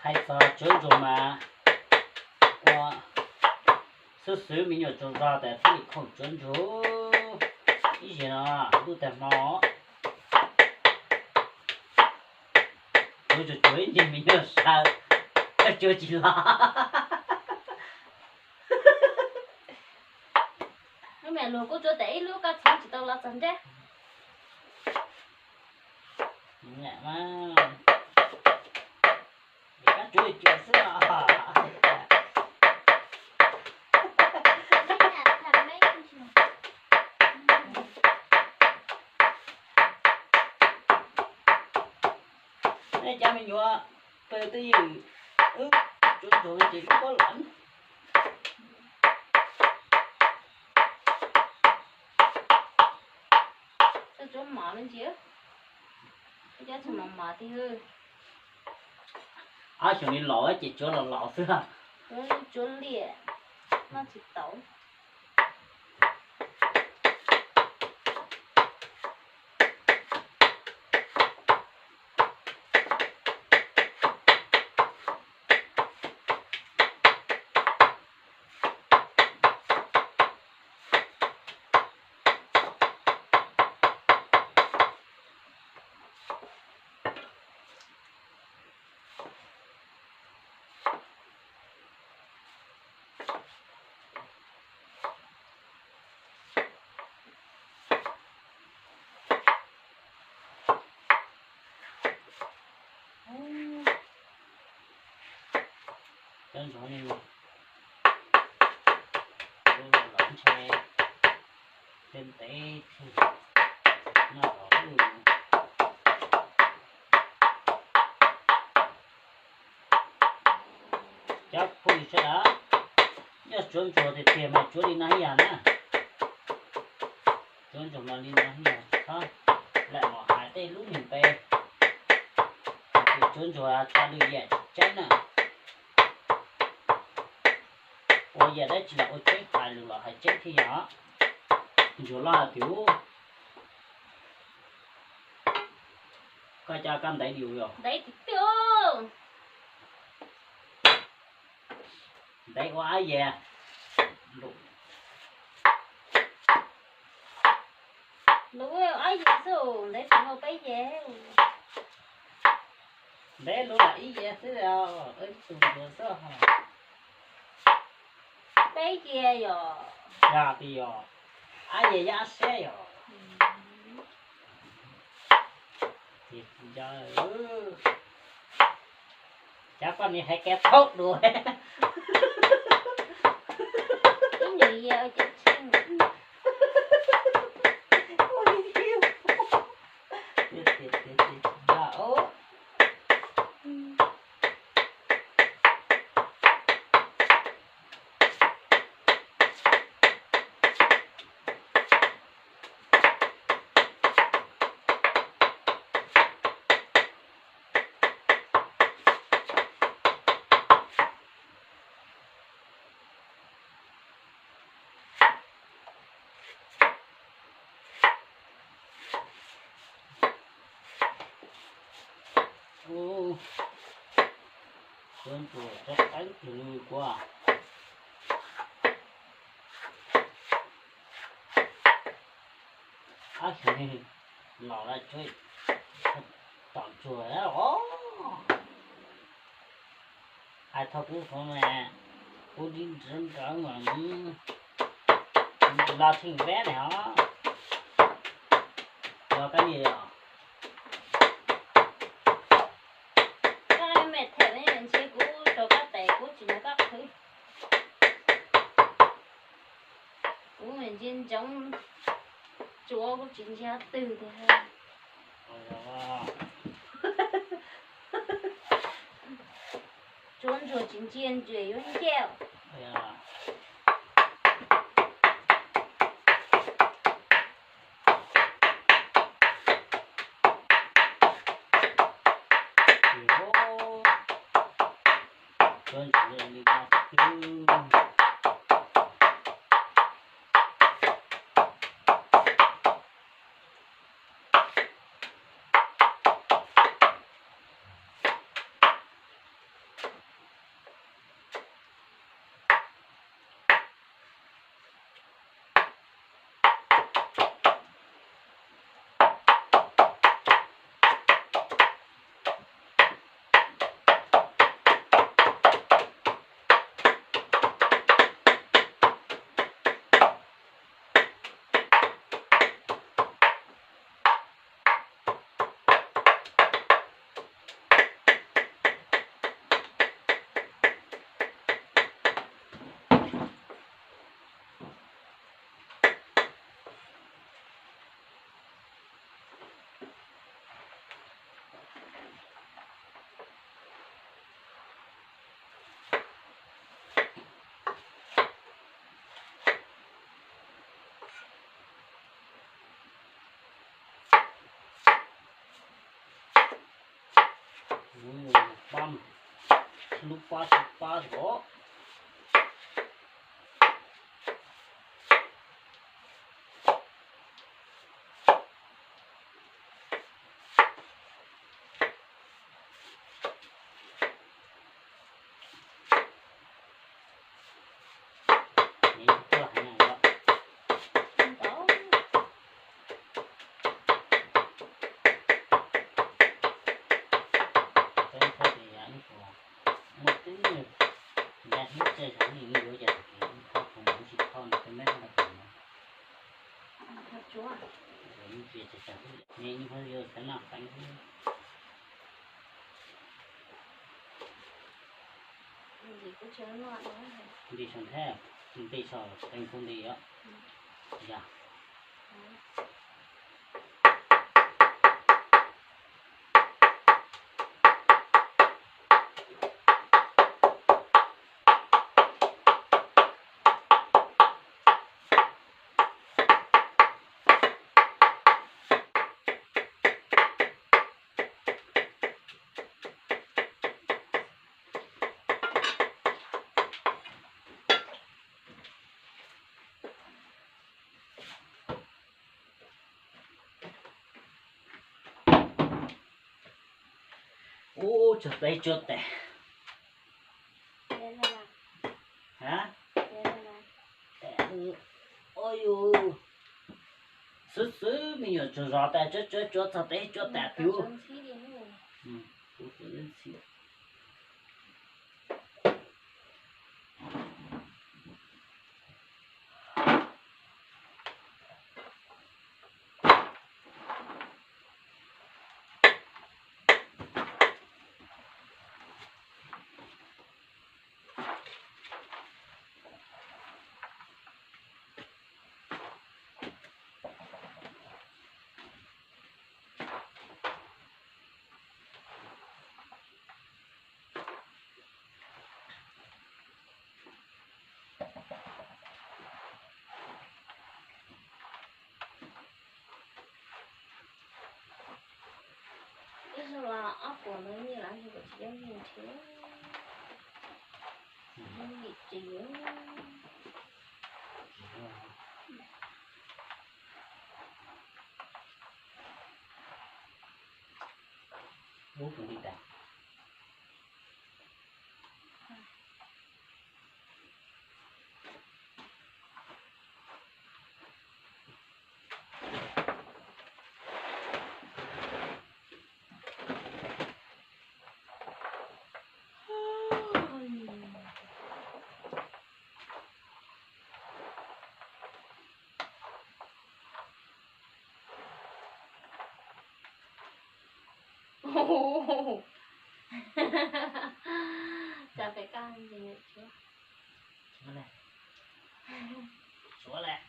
Hais txog tsuav ntsuag mas ua xwb xwb me nyuam tsaug zog tas thiaj li khoom tsuav ntsuag. Ib zaug no ntuj tag hmo tsuav tsuav tsuav ib ncig me nyuam saw, koj tsuav tsis los. Lub me luag kuj tsuav tas ib lub koj txhoov tsis tau los txog nrab. Koj tsuav cuav xwb os. Nej cov me nyuam pw twj ywm, wb tsuav ntsuag ces wb pab lawm. Koj tsuav mov me ntsis, koj cov tsis mos mos tiag. Ob xyoos li laus ces tsuav los laus xwb. Tsuav liam, noj tsis tau. Cov ntsuag no, lub los ntshe tej ntev thiab, noj los wb. Cov phooj ywg sawv daws, yog tsuav ntsuag tiag tiag mas tsuav li no ib yam na. Tsuav ntsuag mas li no ib yam, tsis txhob lam mus hais tej lub niag npe, hais tias tsuav ntsuag tso lwm yam tsis tseeb na. Ua yam dab tsi los ua tseeb, hais lus los hais tseeb thiab yog. Ntsuag loj tiag. Koj coj koj ntev li yog? Ntev tiag tiag. Ntev ua ab yas. Lub ab yas xwb, ntev tsis muaj peb yas. Ntev lub lam ib yas xwb os, ib tug ntsuag xwb os. Peb yas yom. Yog tiag yog, ab yas yog ab sab yom. Tiag tiag. Cov poj niam hais kev thaum dua. Ib nyuag yas ua cov tsheej. Tiag tiag tiag tiag. Ub, tsuav ntsuag txog qeeb twg li kuv. Ab, los lawm tsuav tom ntsuag os. Hais thaum kuv qhov mas kuv ntxim ntxim nkawd mas los tsheej veb ne os. Los koj niam os. Koj me them me ntsis kuv rau koj tes kuv tsis mus koj qhwv. Kuv me ntsis ntsoov tsuav kuv tsis ntsia twg tiag. Tsuav ntsuag tsis ntsia ntsuag yuav ncauj. Kuv yuav pab, lub pab tsis pab os. Nti saum nthab, nti saum teev kuv nti os. Yog. Ub, tsuag teb tsuag tas. Ha? Ua yus xwb xwb me nyuam tsuag zov tas tsuag tsuag tsuag txog teb tsuag tas tiag. Ib zaug los ob puas ntawd nyiaj los yog kuv tsis coj nyiaj nrhiav, nyiaj tsis yuav. Ub, tus li tas. Cov pem koj ntses nws tshuav. Tshuav lawm.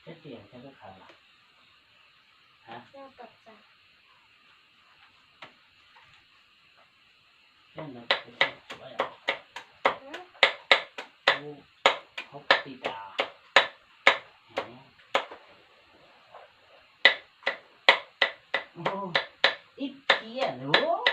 Teb tias koj khaws los? Ha? Coj tom txaj. Coj ntawd kuv coj tsuav yom. Ub, hauv ti tas. Ib tiam lawm.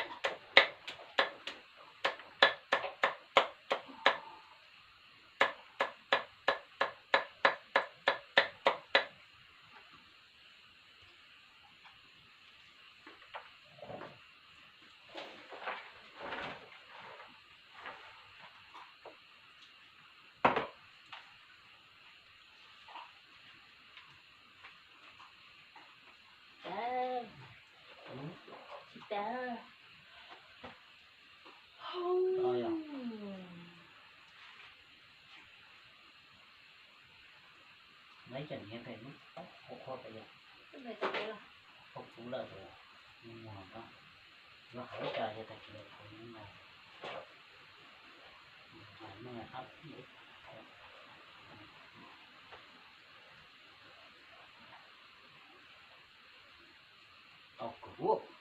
Ib cov niam pem lub qhov qhua pem yom, qhov puv lawm tus, muag no, yuav hais ib co yog tag kis lawm thaum no na, hais muag ab, tau kawg.